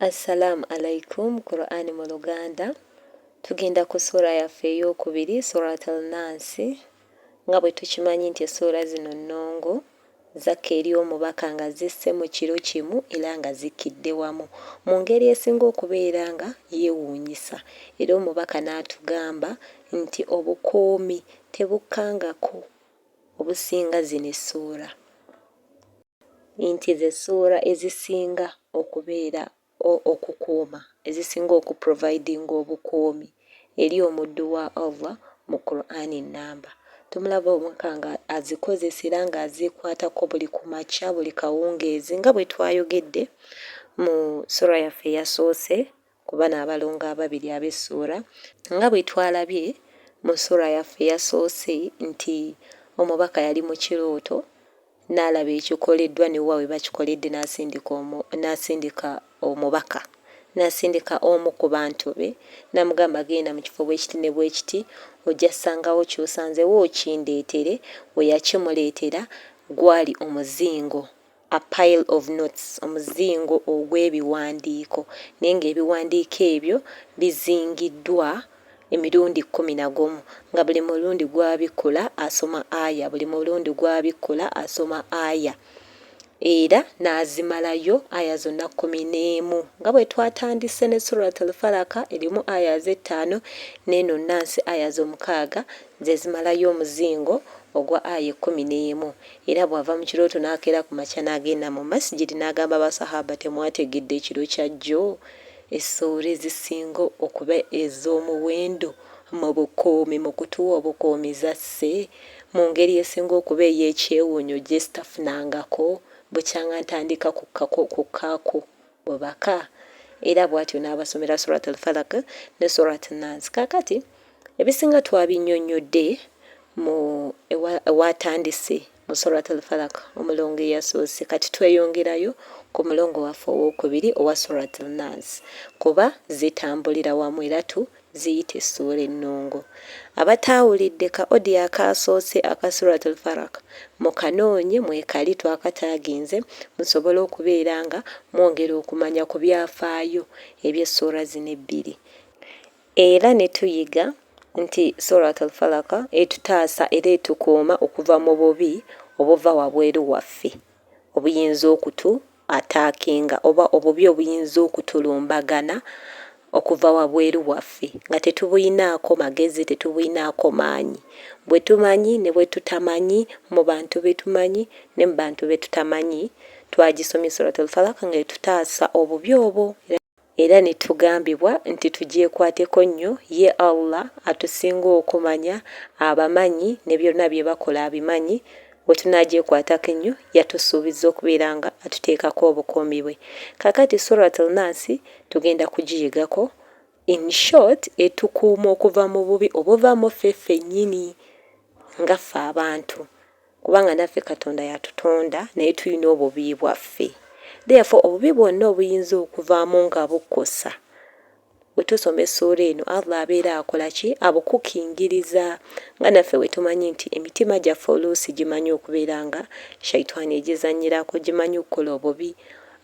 Assalam Alaikum Quran mu Luganda. Tugenda ku ssuula yaffe ey'okubiri Surat Al-Naas nga bwe tukimanyi nti essuula zino nnongo zakka eri omubaka nga zisse mu kiro kimu era nga zikkidde wamu mu ngeri esinga okubeera nga yeewuunyisa era omubaka n'atugamba nti obukuumi tebukkangako obusinga zino essuula. Nti ze ssuula ezisinga okubeera okukuuma, ezisinga oku providinga obukuumi eri omuddu wa Allah mu Qur'an ennamba. Tumulaba omubaka nga azikozesa era nga azikwatako buli ku makya, buli kawungeezi nga bwe twayogedde mu ssuula yaffe eyasoose ku bano abalongo ababiri ab'essuula. Nga bwe twalabye mu ssuula yaffe eyasoose nti omubaka yali mu kirooto n'alaba ekikoleddwa ne wa we bakikoledde n'asindika omu n'asindika omubaka n'asindika omu ku bantu be n'amugamba genda mu kifo bwe kiti ne bwe kiti ojja ssangawo ky'osanzewo okindeetere. We yakimuleetera gwali omuzingo a pile of notes omuzingo ogw'ebiwandiiko naye ng'ebiwandiiko ebyo bizingiddwa emirundi 11 nga buli mulundi gw'abikkula asoma aya, buli mulundi gw'abikkula asoma aya era n'azimalayo aya zonna 11 nga bwe twatandise ne Surat Al-Falaka erimu aya z'ettaano n'eno Naasi aya z'omukaaga ze zimalayo omuzingo ogwa aya 11 era bw'ava mu kirooto n'akeera ku makya n'agenda mu masijidi n'agamba basahaba temwategedde ekiro kya jjo Essuula ezisinga okuba ez'omuwendo mu bukuumi mu kutuwa obukuumi zasse mu ngeri esinga okuba ey'ekyewuunyo gye sitafunangako bukyanga ntandika kukkako kukkaako bubaka. Era bw'atyo n'abasomera Surat Al-Falaq ne Surat Naas. Kaakati ebisinga twabinnyonnyodde mu ewaatandise mu Surat Al-Falaq omulongo eyasoose. Kati tweyongerayo ku mulongo waffe owokubiri owa Surat Al-Nas kuba zitambulira wamu era tu ziyita essuula ennongo. Abataawulidde ka audio akaasoose aka Surat Al-Falaq mukanoonye mwekali twakataaginze musobole okubeera nga mwongera okumanya ku byafaayo eby'essuula zino ebbiri. Era ne tuyiga nti Surat Al-Falaq etutaasa era etukuuma okuva mu bubi obuva wabweru waffe obuyinza okutu attackinga oba obubi obuyinza okutulumbagana okuva wabweru waffe nga tetubuyinaako magezi, tetubuyinaako maanyi. Bwe tumanyi ne bwe tutamanyi, mu bantu be tumanyi ne mu bantu be tutamanyi, twagisomye Surat Al-Falaq nga etutaasa obubi obwo. Era ne tugambibwa nti tugyekwateko nnyo, Ye Allah atusinga okumanya, abamanyi, ne byonna bye bakola abimanyi, bwe tunaagyekwatako ennyo yatusuubiza okubeera nga atuteekako obukuumi bwe. Kaakati Surat Al-Naas tugenda kugiyigako, in short etukuuma okuva mu bubi obuva mu ffe ffennyini nga ffe abantu. Kubanga naffe Katonda yatutonda naye tulina obubi bwaffe. Therefore obubi bwonna obuyinza okuvaamu nga bukukosa, bwe tusoma essuula eno Allah abeera akola ki? Abukukingiriza. Nga naffe bwe tumanyi nti emitima gyaffe oluusi gimanyi okubeera nga shaitwani egizannyirako, gimanyi okukola obubi,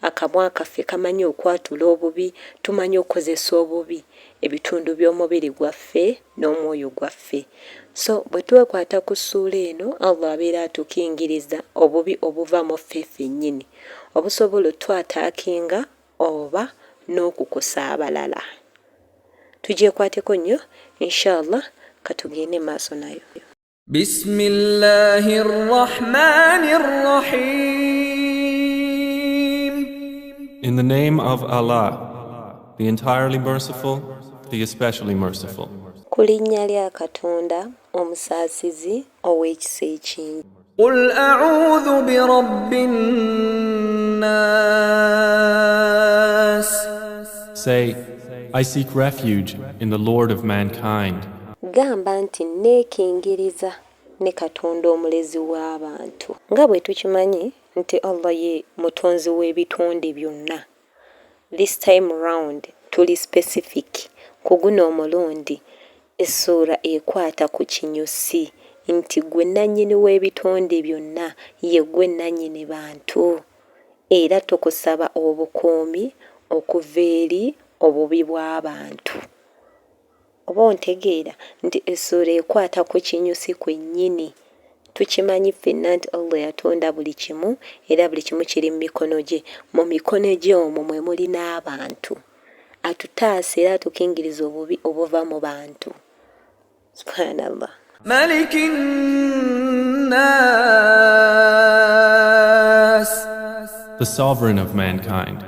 akamwa kaffe kamanyi okwatula obubi, tumanyi okukozesa obubi ebitundu by'omubiri gwaffe n'omwoyo gwaffe. So bwe twekwata ku ssuula eno Allah abeera atukingiriza obubi obuva mu ffe ffennyini obusobola otwataakinga oba n'okukosa abalala. Tugyekwateko nnyo inshallah katugende maaso nayo. Bismillahir Rahmanir Rahim. In the name of Allah, the entirely merciful, the especially merciful. Ku linnya lya Katonda Omusaasizi Ow'ekisa ekingi. Qul a'udhu bi rabbin nas. Say, I seek refuge in the Lord of mankind. Gamba nti, Nneekingiriza ne Katonda Omulezi w'abantu. Nga bwe tukimanyi nti Allah ye Mutonzi w'ebitonde byonna, this time round tuli specific ku guno omulundi essuula ekwata ku kinyusi nti ggwe nnannyini w'ebitonde byonna, yeggwe nnannyini bantu. Era tukusaba obukuumi okuva eri obubi bw'abantu. Oba ontegeera nti essuula ekwata ku kinyusi kwennyini. Tukimanyi ffenna nti Allah yatonda buli kimu era buli kimu kiri mu mikono gye. Mu mikono gye omwo mwe muli n'abantu. Atutaasa era atukingiriza obubi obuva mu bantu. Subhanallah. Maliki nnaas. The sovereign of mankind.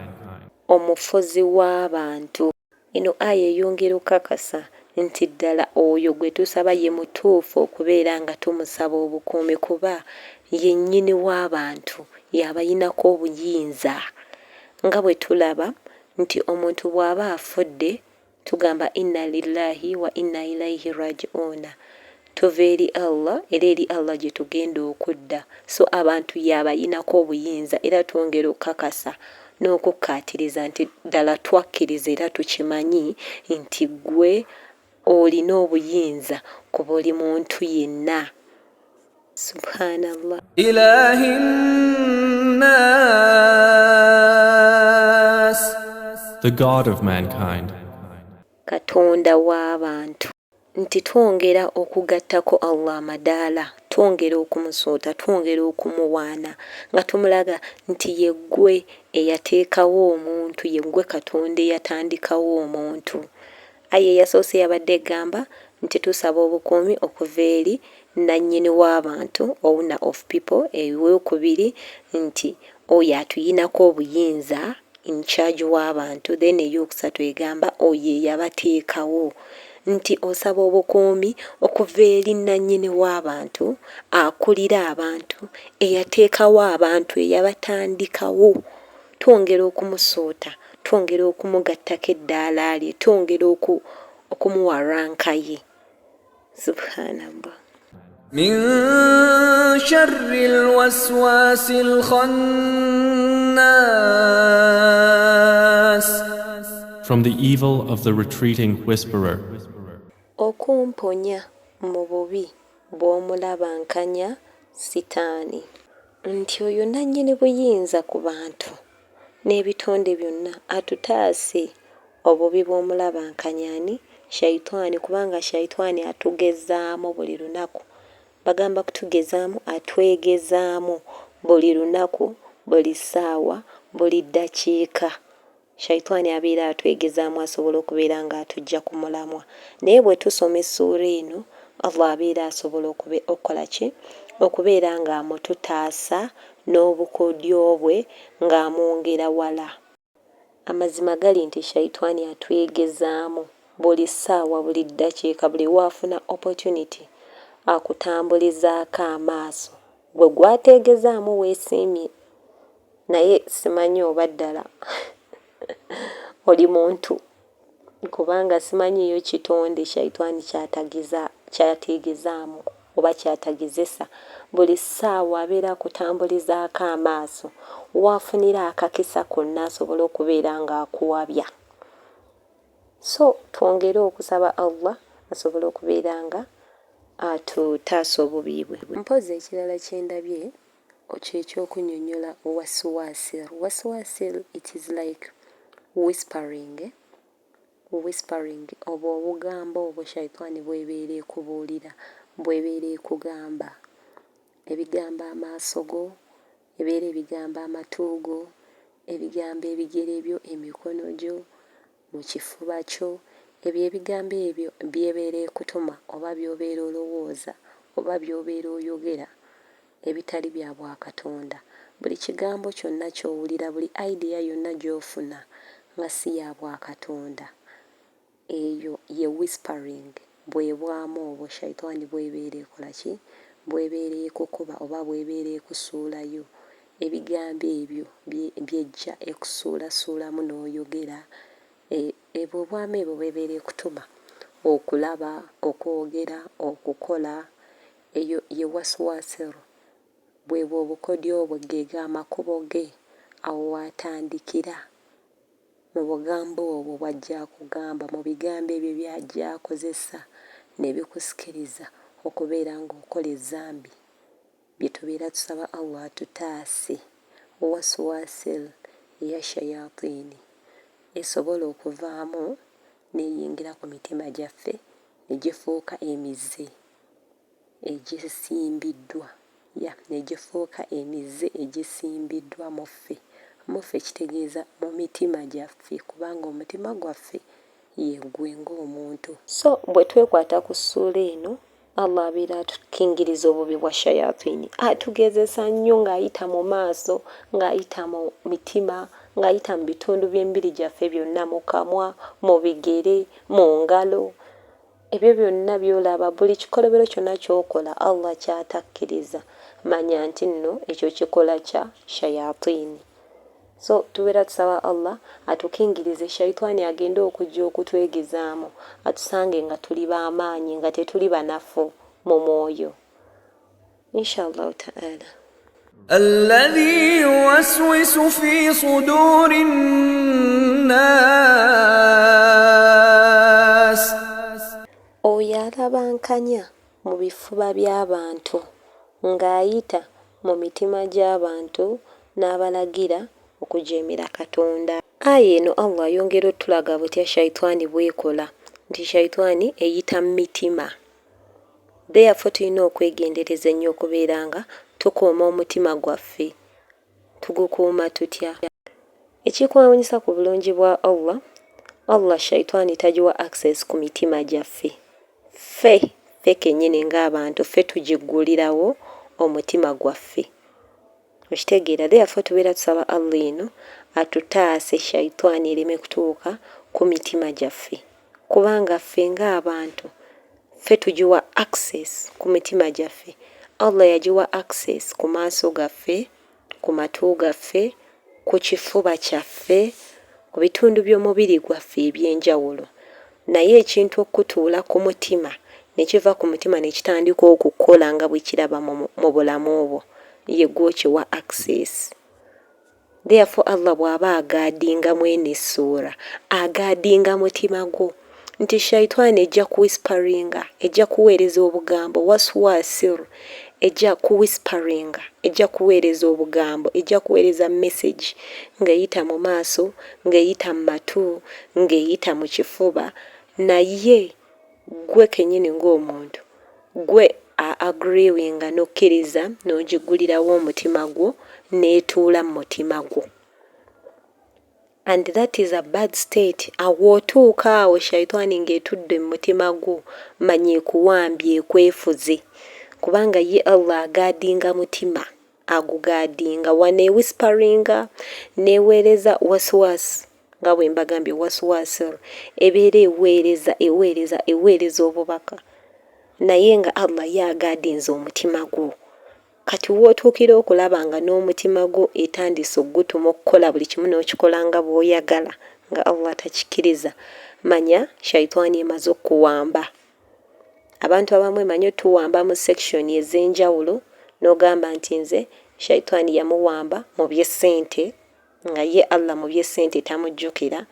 Omufuzi w'abantu. Eno aya eyongera okukakasa nti ddala oyo gwe tusaba ye mutuufu okubeera nga tumusaba obukuumi kuba ye nnyini w'abantu, y'abayinako obuyinza. Nga bwe tulaba nti omuntu bw'aba afudde Tugamba Inna lillahi wa inna ilaihi raji'uuna, tuva eri Allah era eri Allah gyetugenda okudda, so abantu y'abayinako obuyinza era twongera okukakasa n'okukkaatiriza nti ddala twakkiriza era tukimanyi nti ggwe olina obuyinza ku buli muntu yenna. Subhanallah. Ilahi nnas. The God of mankind. Katonda w'abantu. Nti twongera okugattako Allah amadaala, twongera okumusuuta, twongera okumuwaana nga tumulaga nti yeggwe eyateekawo omuntu, yeggwe Katonda eyatandikawo omuntu. Aya eyasoose yabadde egamba nti tusaba obukuumi okuva eri nnannyini w'abantu, owner of people, ey'okubiri nti oyo atuyinako obuyinza, in charge w'abantu, then ey'okusatu egamba oyo eyabateekawo nti osaba obukuumi okuva eri nnannyini w'abantu, akulira abantu, eyateekawo abantu, eyabatandikawo. Twongera okumusuuta, twongera okumugattako eddaala lye, twongera okumuwa ranka ye. Subhanallah. Min sharri lwaswasi lkhannas. From the evil of the retreating whisperer. Okumponya mu bubi bw'omulabankanya, Sitaani. Nti oyo nannyini buyinza ku bantu n'ebitonde byonna atutaase obubi bw'omulabankanya ani? Shaitwani kubanga shaitwani atugezaamu buli lunaku bagamba kutugezaamu atwegezaamu buli lunaku buli ssaawa buli ddakiika Shaitwani abeera atwegezaamu asobola okubeera nga atujja ku mulamwa. Naye bwe tusoma essuura eno, Allah abeera asobola okukola ki? Okubeera nga amututaasa n'obukodyo bwe nga amwongera wala. Amazima gali nti shaitwani atwegezaamu buli ssaawa, buli ddakiika, buli w'afuna opportunity akutambulizaako amaaso. Gwe gw'ateegezaamu weesiimye. Naye simanyi oba ddala oli muntu kubanga simanyiiyo kitonde shaitwani kyatageza kyateegezaamu oba kyatagezesa. Buli ssaawa abeera akutambulizaako amaaso w'afunira akakisa konna asobole okubeera ng'akuwabya. So twongere okusaba Allah asobole okubeera nga atutaasa obubi bwe. Mpozzi ekirala kye ndabye Kyekyokunyonyola waswasil. Waswasil it is like whispering eh? Whispering obwo obugambo obwo shaitwani bwebeera ekubuulira, bwebeera ekugamba. Ebigambo amaaso go, ebeera ebigamba amatu go, ebigambo ebigere byo, emikono gyo, mu kifuba kyo, ebyo ebigambo ebyo by'ebeera ekutuma oba by'obeera olowooza oba by'obeera oyogera ebitali bya bwakatonda. Buli kigambo kyonna ky'owulira, buli idea yonna gy'ofuna nga si ya bwakatonda, eyo ye whispering, bwe bwama obwo shaitwani bw'ebeera ekola ki? Bw'ebeera ekukuba oba bw'ebeera ekusuulayo. Ebigambo ebyo by'ejja ekusuulasuulamu n'oyogera, ebwo obwama ebwo bw'ebeera ekutuma okulaba, okwogera, okukola, eyo ye waswasir, bwebwo obukodyo bwe, geego amakubo ge, awo w'atandikira mu bugambo obwo bw'ajja akugamba, mu bigambo ebyo by'ajja akozesa ne bikusikiriza okubeera ng'okola ezzambi. Bye tubeera tusaba Allah atutaase waswasil ya shayatini. esobola okuvaamu n'eyingira ku mitima gyaffe ne gifuuka emize egisimbiddwa ya ne gifuuka emize egisimbiddwa mu ffe. Mu ffe kitegeeza mu mitima gyaffe kubanga omutima gwaffe yeggwe ng'omuntu. So bwe twekwata ku ssuula eno Allah abeera atukingiriza obubi bwa shayatini. Atugezesa nnyo ng'ayita mu maaso, ng'ayita mu mitima, ng'ayita mu bitundu by'emibiri gyaffe byonna, mu kamwa, mu bigere, mu ngalo. Ebyo byonna by'olaba, buli kikolobero kyonna ky'okola Allah ky'atakkiriza, manya nti nno ekyo kikola kya shayatini. So tubeera tusaba Allah atukingirize shaitwani agende okujja okutwegezaamu atusange nga tuli b'amaanyi nga tetuli banafu mu mwoyo inshallah taala. Alladhi yuwaswisu fi suduri nnas, oyo alabankanya mu bifuba by'abantu ng'ayita mu mitima gy'abantu n'abalagira okujeemera Katonda. Aya eno Allah ayongera otulaga butya shaitwani bw'ekola, nti shaitwani eyita mu mitima. Therefore tulina okwegendereza ennyo okubeera nga tukuuma omutima gwaffe. Tugukuuma tutya? Ekikwewuunyisa ku bulungi bwa Allah, Allah shaitwani tagiwa access ku mitima gyaffe. Ffe, ffe kennyini ng'abantu ffe tugiggulirawo omutima gwaffe. Okitegeera? Therefore tubeera tusaba Allah eno atutaase shaitwani ereme kutuuka ku mitima gyaffe. Kubanga ffe ng'abantu ffe tugiwa access ku mitima gyaffe. Allah yagiwa access ku maaso gaffe, ku matu gaffe, ku kifuba kyaffe, ku bitundu by'omubiri gwaffe eby'enjawulo. Naye ekintu okutuula ku mutima ne kiva ku mutima ne kitandika okukola nga bwe kiraba mu bulamu bwo, ye gw'okiwa access. Therefore Allah bw'aba agaadinga mu eno essuura, agaadinga mutima gwo nti shaitwani ejja kuwhisperinga, ejja kuweereza obugambo, waswasir, ejja kuwhisperinga, ejja kuweereza obugambo, ejja kuweereza message ng'eyita mu maaso, ng'eyita mu matu, ng'eyita mu kifuba, naye ggwe kennyini ng'omuntu ggwe agreeinga n'okkiriza n'ogiggulirawo omutima gwo n'etuula mu mutima gwo. And that is a bad state. Awo otuuka awo shaitwani ng'etudde mu mutima gwo, manya ekuwambye ekwefuze. Kubanga ye Allah agaadinga mutima, agugaadinga. Wano ewhisperinga n'eweereza waswas, nga bwe mbagambye waswasir, ebeera eweereza eweereza eweereza obubaka. Naye nga Allah ye agaadinze omutima gwo. Kati w'otuukira okulaba nga n'omutima gwo etandise okugutuma okukola buli kimu n'okikola nga bw'oyagala nga Allah takikkiriza, manya shaitwani emaze okukuwamba. Abantu abamu emanyi otuwamba mu section ez'enjawulo n'ogamba nti nze shaitwani yamuwamba mu by'essente, nga ye Allah mu by'essente tamujjukira,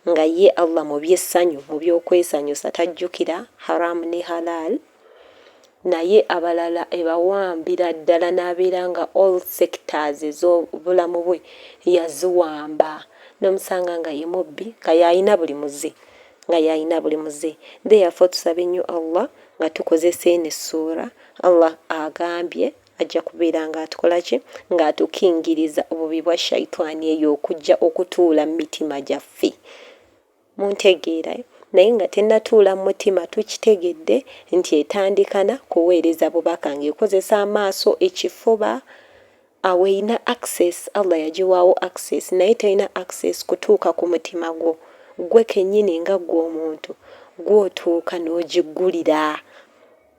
nga ye Allah mu by'essanyu mu by'okwesanyusa tajjukira haram ne halal. Naye abalala ebawambira ddala n'abeera nga all sectors ez'obulamu bwe yaziwamba, n'omusanga nga ye mubbi, nga y'alina buli muze, nga y'alina buli muze. Therefore tusabe nnyo Allah nga tukozesa eno essuura. Allah agambye ajja kubeera ng'atukola ki? Ng'atukingiriza obubi bwa shaitwani eyo okujja okutuula mu mitima gyaffe. Muntegeera? Naye nga tennatuula mu mutima tukitegedde nti etandikana kuweereza bubaka ng'ekozesa amaaso, ekifuba, awo erina access, Allah yagiwaawo access, naye terina access kutuuka ku mutima gwo. Ggwe kennyini nga ggwe omuntu gw'otuuka n'ogiggulira,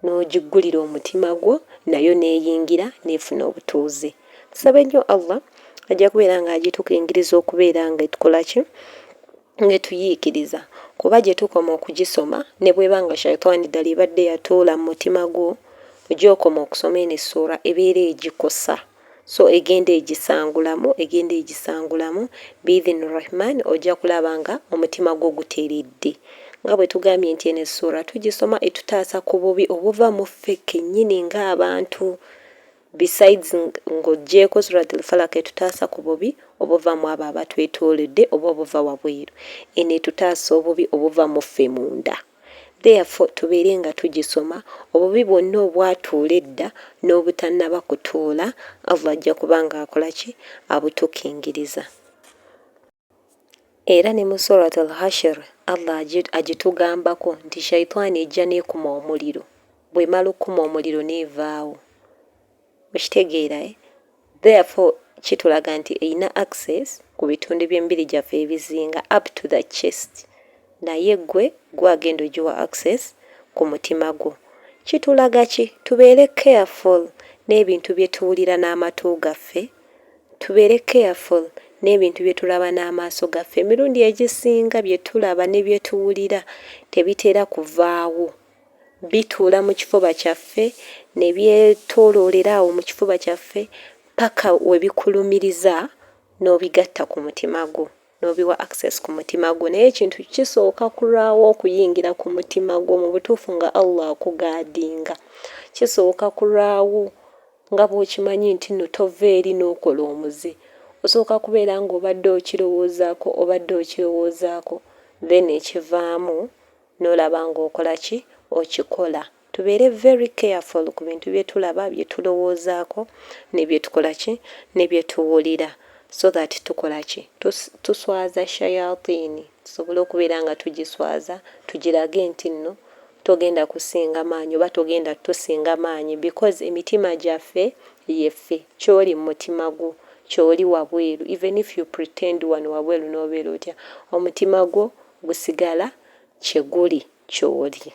n'ogiggulira omutima gwo nayo n'eyingira n'efuna obutuuze. Tusabe nnyo Allah ajja kubeera ng'agitukingiriza okubeera nga etukola ki? Ng'etuyiikiriza. Kuba gye tukoma okugisoma ne bw'eba nga shaitwani ddala ebadde yatuula mu mutima gwo, gy'okoma okusoma eno essuura ebeera egikosa. So egenda egisangulamu, egenda egisangulamu biidhini Rahman, ojja kulaba nga omutima gwo guteredde. Nga bwe tugambye nti eno essuura tugisoma etutaasa ku bubi obuva mu ffe kennyini ng'abantu. Besides ng'oggyeeko Surat Al-Falaq etutaasa ku bubi obuva mu abo abatwetoolodde oba obuva wabweru, eno etutaasa obubi obuva mu ffe munda. Therefore tubeere nga tugisoma, obubi bwonna obwatuula edda n'obutannaba kutuula, Allah ajja kuba ng'akola ki? Abutukingiriza. Era ne mu Surat Al-Hashr Allah agitugambako nti shaitwani ejja n'ekuma omuliro, bw'emala okukuma omuliro n'evaawo. Okitegeera eh? Therefore kitulaga nti erina access ku bitundu by'emibiri gyaffe ebizinga up to the chest. Naye ggwe gwe agenda ogiwa access ku mutima gwo. Kitulaga ki? Tubeere careful n'ebintu bye tuwulira n'amatu gaffe. Tubeere careful n'ebintu bye tulaba n'amaaso gaffe. Emirundi egisinga bye tulaba ne bye tuwulira tebitera kuvaawo. Bituula mu kifuba kyaffe ne byetooloolera awo mu kifuba kyaffe paka we bikulumiriza n'obigatta ku mutima gwo, n'obiwa access ku mutima gwo. Naye ekintu kisooka kulwawo okuyingira ku mutima gwo mu butuufu nga Allah akugaadinga. Kisooka kulwawo nga bw'okimanyi nti nno tova eri n'okola omuze. Osooka kubeera ng'obadde okirowoozaako, obadde okirowoozaako then ekivaamu n'olaba ng'okola ki? Okikola. Tubeere very careful ku bintu bye tulaba, bye tulowoozaako ne bye tukola ki? Ne bye tuwulira so that tukola ki? Tuswaza shayatiini, tusobole okubeera nga tugiswaza tugirage nti nno togenda kusinga maanyi oba togenda tusinga maanyi because emitima gyaffe yeffe. Ky'oli mu mutima gwo ky'oli wabweru even if you pretend wano wabweru n'obeera otya, omutima gwo gusigala kye guli ky'oli.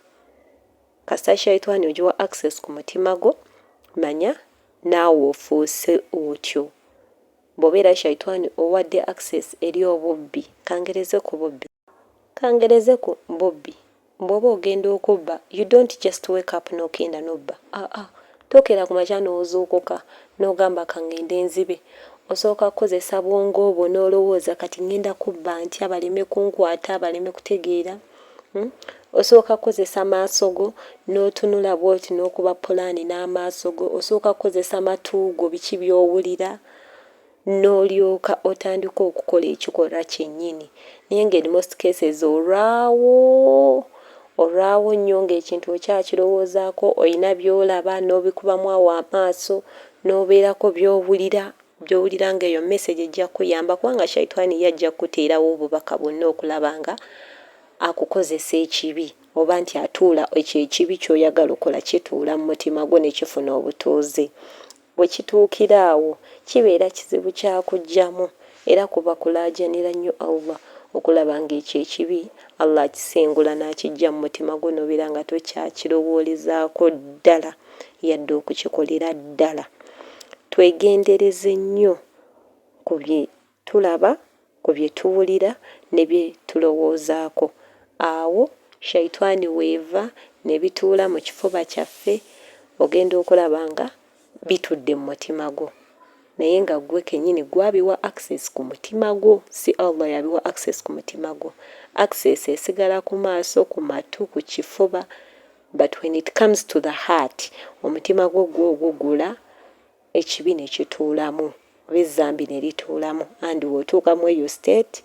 Kasita shaitwani ogiwa access ku mutima gwo, manya naawe ofuuse otyo. Bw'obeera shaitwani owadde access eri obubbi, kangereze ku bubbi. Kangereze ku bubbi. Bw'oba ogenda okubba, you don't just wake up n'ogenda n'obba. Aa, tokeera ku makya n'ozuukuka n'ogamba ka ŋŋende nzibe. Osooka kukozesa bwongo bwo n'olowooza kati ŋŋenda kubba ntya baleme kunkwata, baleme kutegeera. Osooka kukozesa maaso go n'otunula bw'oti n'okuba pulaani n'amaaso go. Osooka kukozesa matu go biki by'owulira n'olyoka otandika okukola ekikolwa kyennyini. Naye nga in most cases olwawo, olwawo nnyo ng'ekintu okyakirowoozaako, oyina by'olaba n'obikubamu awo amaaso n'obeerako by'owulira, by'owulira ng'eyo message ejja kukuyamba kubanga shaitwani ye ajja kukuteerawo obubaka bwonna okulaba nga akukozesa ekibi oba nti atuula ekyo ekibi ky'oyagala okukola kituula mu mutima gwo ne kifuna obutuuze. Bwe kituukira awo kibeera kizibu kya kuggyamu era kuba kulaajanira nnyo Allah okulaba ng'ekyo ekibi Allah akisengula n'akiggya mu mutima gwo n'obeera nga tokyakirowoolezaako ddala yadde okukikolera ddala. Twegendereze nnyo ku bye tulaba, ku bye tuwulira ne bye tulowoozaako. Awo shaitwani weeva ne bituula mu kifuba kyaffe, ogenda okulaba nga bitudde mu mutima gwo. Naye nga ggwe kennyini gw'abiwa access ku mutima gwo, si Allah y'abiwa access ku mutima gwo. Access esigala ku maaso, ku matu, ku kifuba but when it comes to the heart, omutima gwo gwo gugula ekibi ne kituulamu oba ezzambi ne lituulamu and bw'otuuka mu eyo state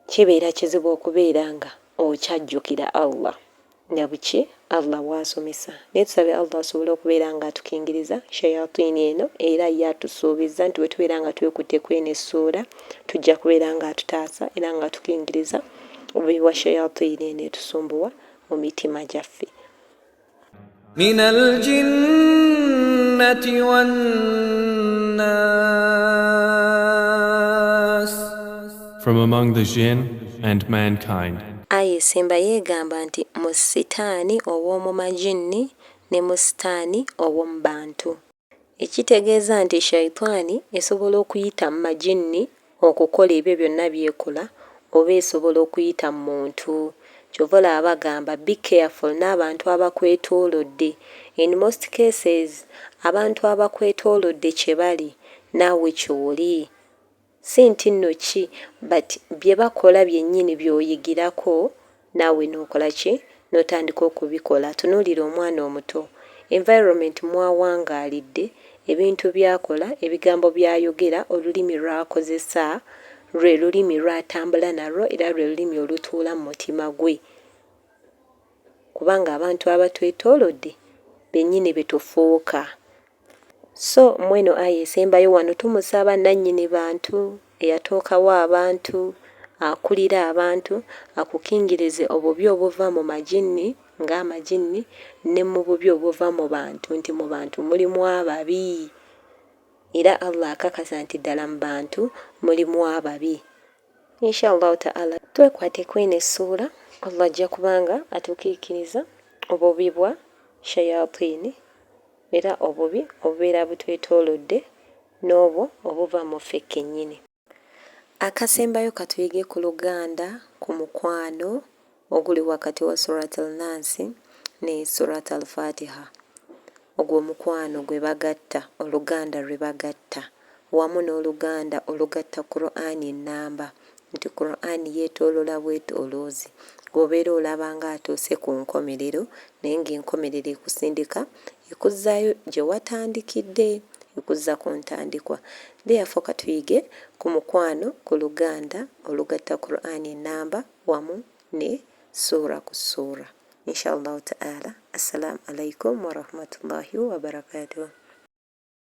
kibeera kizibu okubeera nga okyajjukira Allah na buki Allah bw'asomesa. Naye tusabe Allah asobole okubeera nga atukingiriza shayatiini eno era ye atusuubizza nti bwe tubeera nga twekutte ku eno essuula tujja kubeera nga atutaasa era nga atukingiriza obubi bwa shayatiini eno etusumbuwa mu mitima gyaffe. من الجنة والناس. From among the jinn and mankind. Aya esembayo egamba nti mu sitaani ow'omu majinni ne mu sitaani ow'omu bantu. Ekitegeeza nti shaitaani esobola okuyita mu majinni okukola ebyo byonna by'ekola oba esobola okuyita mu muntu. Ky'ova olaba bagamba be careful n'abantu abakwetoolodde. In most cases abantu abakwetoolodde kye bali naawe ky'oli. Si nti nno ki but bye bakola byennyini by'oyigirako naawe n'okola ki? N'otandika okubikola. Tunuulira omwana omuto. Environment mw'awangaalidde, ebintu by'akola, ebigambo by'ayogera, olulimi lw'akozesa, lwe lulimi lw'atambula nalwo era lwe lulimi olutuula mu mutima gwe. Kubanga abantu abatwetoolodde bennyini be tufuuka. So mweno aya esembayo wano tumusaba nannyini bantu eyatookawo abantu akulira abantu akukingirize obubi obuva mu majinni ng'amajinni ne mu bubi obuva mu bantu nti mu bantu mulimu ababi era Allah akakasa nti ddala mu bantu mulimu ababi. Insha Allahu ta'ala twekwate kweno essuula Allah ajja kubanga atukiikiriza obubi bwa shayatini era obubi obubeera butwetoolodde n'obwo obuva mu ffe kennyini. Akasembayo katuyige ku Luganda ku mukwano oguli wakati wa Surat Al-Naasi ne Surat Al-Fatiha. Ogwo omukwano gwe bagatta, oluganda lwe bagatta wamu n'oluganda olugatta Qur'an ennamba nti Qur'an yeetoolola bwetooloozi gw'obeera olaba ng'atuuse ku nkomerero naye ng'enkomerero ekusindika ekuzzaayo gye watandikidde ekuzza ku ntandikwa. Therefore katuyige ku mukwano ku luganda olugatta Qur'an ennamba wamu ne ssuura ku ssuura. Insha Allahu ta'ala. Assalamu alaikum warahmatullahi wabarakatuh.